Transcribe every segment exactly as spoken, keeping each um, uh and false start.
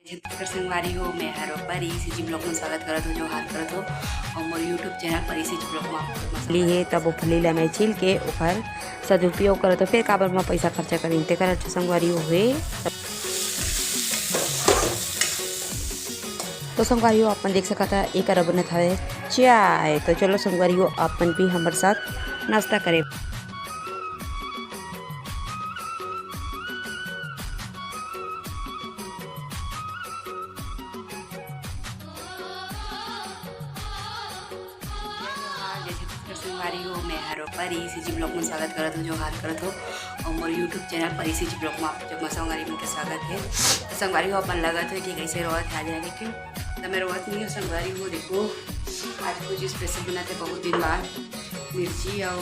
छत्तीसगढ़ संगवारी हो, मैं हर परी CG vlog में स्वागत करत हो, जोहार करत हो। और मोर YouTube channel परी CG vlog में आप लोग ली हे, तब वो फली ला मैं छील के ओकर सदुपयोग करत हो, फिर काबर मैं पैसा खर्चा करीन, तेकर अच्छा संगवारी हो हे। तो संगवारी हो, अपन देख सकत ह, एकर बनत हवे चाय। तो चलो संगवारी हो, अपन भी हमर साथ नाश्ता करे। जय छत्तीसगढ़ संगवारी हो, मैं हर परी CG vlog में स्वागत करत हो, जोहार करत हो। और मोर YouTube channel परी CG vlog में आप जम्मो संगवारी मन के स्वागत हे। तो संगवारी हो, अपन लगत हो कि कैसे रोवत हे आज आगे क्यों, तो मैं रोवत नहीं हूँ संगवारी हो। देखो, आज कुछ special बनाते, बहुत दिन बाद मिर्ची और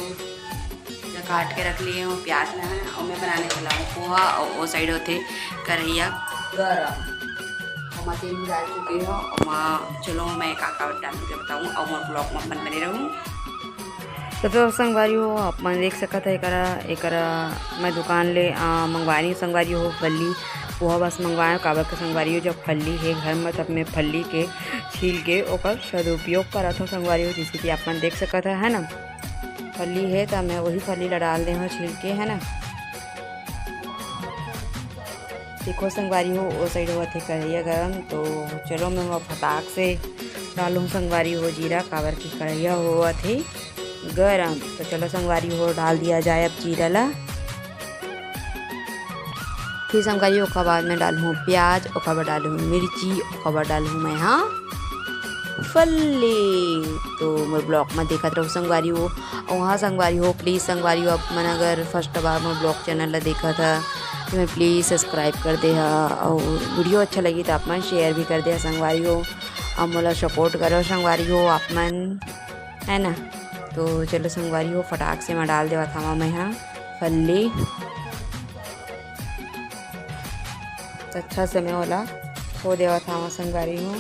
काट के रख लिए हूँ प्याज ला, और मैं बनाने वाला हूँ पोहा। और वो side होते करैया गरम, और मैं तेल भी डाल चुकी हूँ। और मैं, चलो, मैं का का डाल के बताऊँ, और मोर vlog में अपन बने रहूँ। तो, तो संगवारी हो, आप मन देख सकत है, एकरा, एकरा मैं दुकान ले, आ, मंगवानी संगवारी हो फल्ली, पोहा बस मंगवाए, काबर के संगवारी हो, जब फल्ली हे घर में, तब मैं फल्ली के छील के ओकर सदुपयोग करत हो संगवारी हो, जैसे कि आप मन देख सकत है, है ना। फल्ली हे, त मैं वही फल्ली ला डाल दे हूँ छील के, है ना। देखो संगवारी हो, ओ side होवत हे करैया गरम, तो चलो मैं वो फटाक से डालूँ संगवारी हो जीरा, काबर की करैया होवत हे गरम। तो चलो संगवारी हो, डाल दिया जाए अब जीरा ला। फिर संगवारी ओकर बाद में डालहूँ प्याज, ओकर बाद डालहूँ मिर्ची, ओकर बाद डालहूँ मैं हाँ फल्ली। तो मोर vlog में देखत रहो संगवारी हो। और हाँ संगवारी हो, please संगवारी हो, आप मन अगर first बार मोर vlog channel ला देखत ह, तो मैं please subscribe कर दे हा, और video अच्छा लगी तो आप मन share भी कर दे हा संगवारी हो। और मोला support करो संगवारी हो आप मन, है ना। तो चलो संगवारी हो, फटाक से मैं डाल देवत हवा मैं हाँ फल्ली। तो अच्छा से मैं ओला हो देवत हवा संगवारी हो।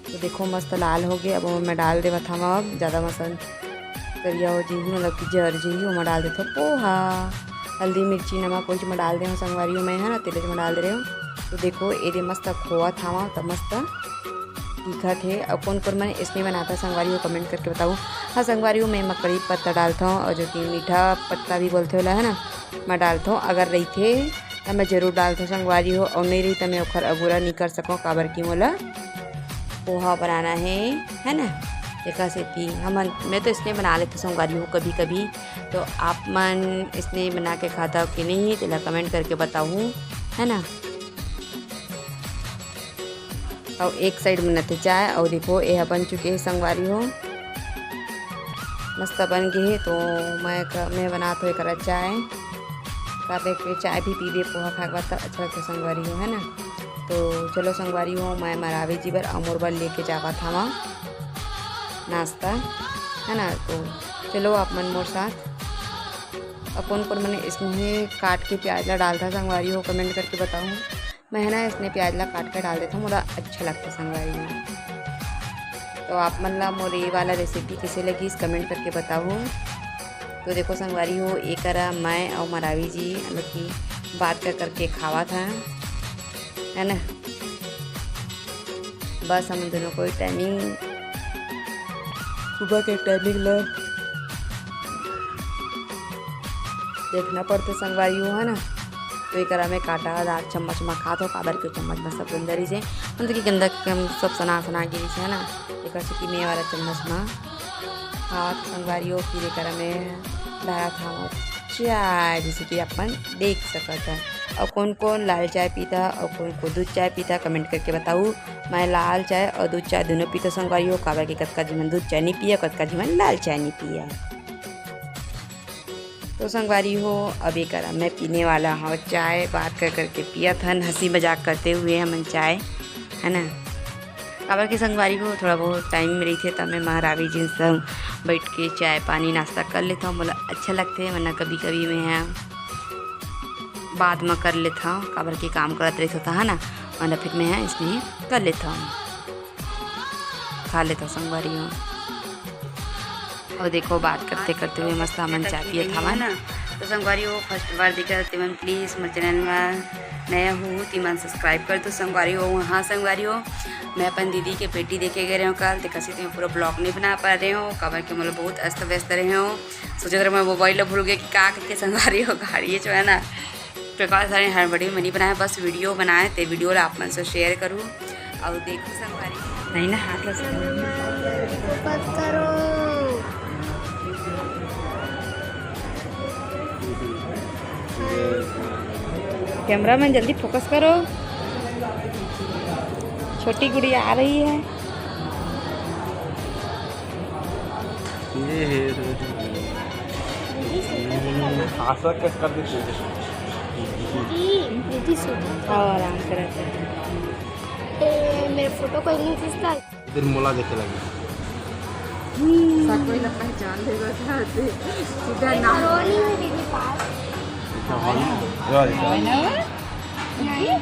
तो देखो मस्त लाल हो गए। अब ओमा मैं डाल देवत हवा, अब ज़्यादा मसन करिया हो जाही, मतलब कि जर जाही, ओमा डाल देथो पोहा, हल्दी, मिर्ची, नमक, कोई में डाल दे हो संगवारी हो, मैं है ना तेले में डाल दे रहे हो। तो देखो एदे मस्त खोवत हवा, तो मस्त दिखत हे। और कौन कौन मन इसने बनाता संगवारी हो, comment करके बताओ। हाँ संगवारी हो, मैं मकड़ी पत्ता डालता हूँ, और जो कि मीठा पत्ता भी बोलते होला है ना, मैं डालता हूँ। अगर रही थे तो मैं जरूर डालता हूँ संगवारी हो, और नहीं रही तो मैं ओखर अगुरा नहीं कर सकूँ, काबर की मोला पोहा बनाना है, है ना। देखा सेती हमन, मैं तो इसने बना लेता संगवारी हो कभी कभी। तो आप मन इसने बना के खाता हो कि नहीं, तेला comment करके बताओ, है ना। और एक side में नथे चाय, और देखो ये बन चुके हैं संगवारी हो, मस्त बन गए है। तो मैं क-, मैं बनात हो एक चाय, काबर के चाय भी पीबे पोहा खा के बाद तो अच्छा लगता संगवारी हो, है ना। तो चलो संगवारी हो, मैं मरावी जी बर अमोर बर लेके जावा था वहाँ नाश्ता, है ना। तो चलो आप मन मोर साथ। और कौन कौन मन इसने काट के प्याज ला डालता संगवारी हो, comment करके बताओ। मैं है ना इसने प्याज ला काट के डाल देता हूँ, मोला अच्छा लगता संगवारी हो। तो आप मन ला मोर ये वाला recipe कैसे लगी, comment करके बताओ। तो देखो संगवारी हो, एकरा मैं और मरावी जी मतलब कि बात कर करके खावा था, है ना। बस हम दोनों को timing, सुबह के timing ला देखना पड़ते संगवारी हो, है ना। तो एकरा में कांटा दार चम्मच में खात हो, काबर के चम्मच में सब गंदा रही से, मतलब कि गंदा के हम सब सना सना के रही से, है ना। एक सेती मैं वाला चम्मच में खात संगवारी हो, फिर एकरा में डारा था चाय, जैसे कि अपन देख सकत है। और कौन कौन लाल चाय पीता और कौन को दूध चाय पीता, comment करके बताओ। मैं लाल चाय और दूध चाय दोनों पीता संगवारी हो, काबर के कतका जीवन दूध चाय नहीं पिया, कतका जीवन लाल चाय नहीं पिया। तो संगवारी हो, अब एकरा मैं पीने वाला हूँ चाय, बात कर करके पियत हन, हंसी मजाक करते हुए हमन चाय, है ना। काबर के संगवारी हो, थोड़ा बहुत time रहिथे, तब मैं महारावी जी संग बैठ के चाय पानी नाश्ता कर लेता हूँ, मोला अच्छा लगथे। वरना कभी कभी मैं ह बाद में कर लेता हूँ, काबर के काम करत रहिथे, है ना, वरना फिर मैं ह इसने कर लेता हूँ। खा लेता संगवारी हो। और देखो, बात करते करते हुए मस्त हमन चाय पियत हवन। तो संगवारी हो, first बार देखा ते मन please मोर channel में नया हो ते मन subscribe कर दो संगवारी हो। हाँ संगवारी हो, मैं अपन दीदी के पेटी देखे गए रहे हूँ कल, ते कसी ते पूरा vlog नहीं बना पा रहे हूँ, काबर के मतलब बहुत अस्त व्यस्त रहे हूँ। सोचे रहे मैं mobile ला भूल गए कि का करके संगवारी हो गाड़ी जो है ना, तो का सारे हड़बड़ी में नहीं बनाए, बस video बनाए ते video ला आप मन से share करूँ। और देखो संगवारी, नहीं ना हाथ ला focus करो। Cameraman जल्दी focus करो, छोटी गुड़िया आ रही है। ये है। आशा कट कर देते हैं। दीदी, दीदी सुन। आओ, आराम से रहते हैं। ए, मेरे फोटो कोई नहीं खींचता। फिर मोला देखे लगी। सब कोई ना पहचान लेगा था, सीधा नाम। रोनी में दीदी पास। अच्छा, हाँ ना? नहीं।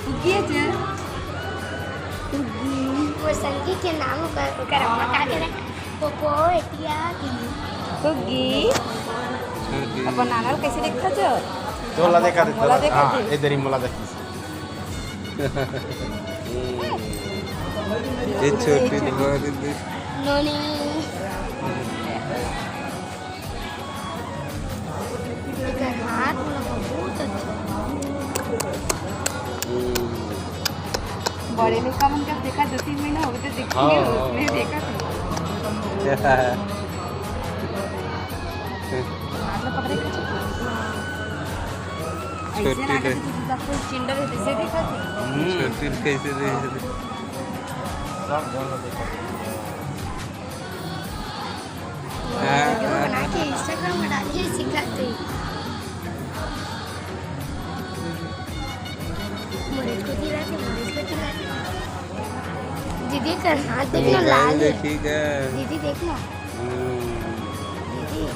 उगी है जे। उगी। वो संगी के नाम ओकर, ओकर अम्मा का करे? पोपो, एतिया की। उगी। अपन नाना ल कैसे देखता जो? तोला देखा दे, मोला तोला। देखा हाँ, दे। ए देरी मोला देखी। ये छोटी बहुत ही नोनी। एकर हाथ मोला बहुत अच्छा। बड़े लोग का मन जब देखा, दो तीन महीना हो गए तो देखेंगे, हाँ, हाँ, उसमें हाँ। देखा था। हाथ में पकड़े का। ऐसे छोटी ना के। करके तू दूसरा कोई चिंडा है, जैसे देखा थी। हम्म। छोटी कैसे देखा थी? हाँ, वीडियो हाँ। बना के Instagram में डालिए, सिखाते हैं। मरीज को चिल्लाते, मरीज को चिल्लाते। दीदी कर हाथ देखना, ये लाल है। देखिएगा। दीदी देखना। हम्म। दीदी।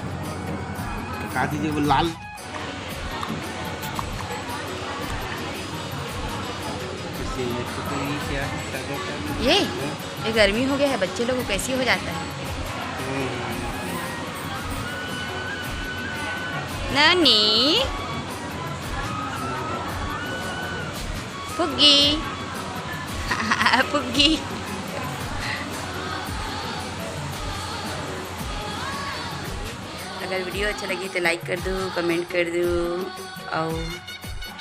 का दीदी वो लाल। ये, ये गर्मी हो गया है, बच्चे लोग को कैसी हो जाता है। नानी, फुग्गी, फुग्गी। अगर वीडियो अच्छा लगी तो like कर दो, comment कर दो और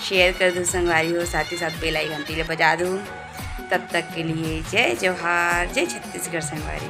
share कर दो संगवारी हो, साथ ही साथ bell icon घंटी ले बजा दो। तब तक के लिए जय जोहार, जय छत्तीसगढ़ संगवारी।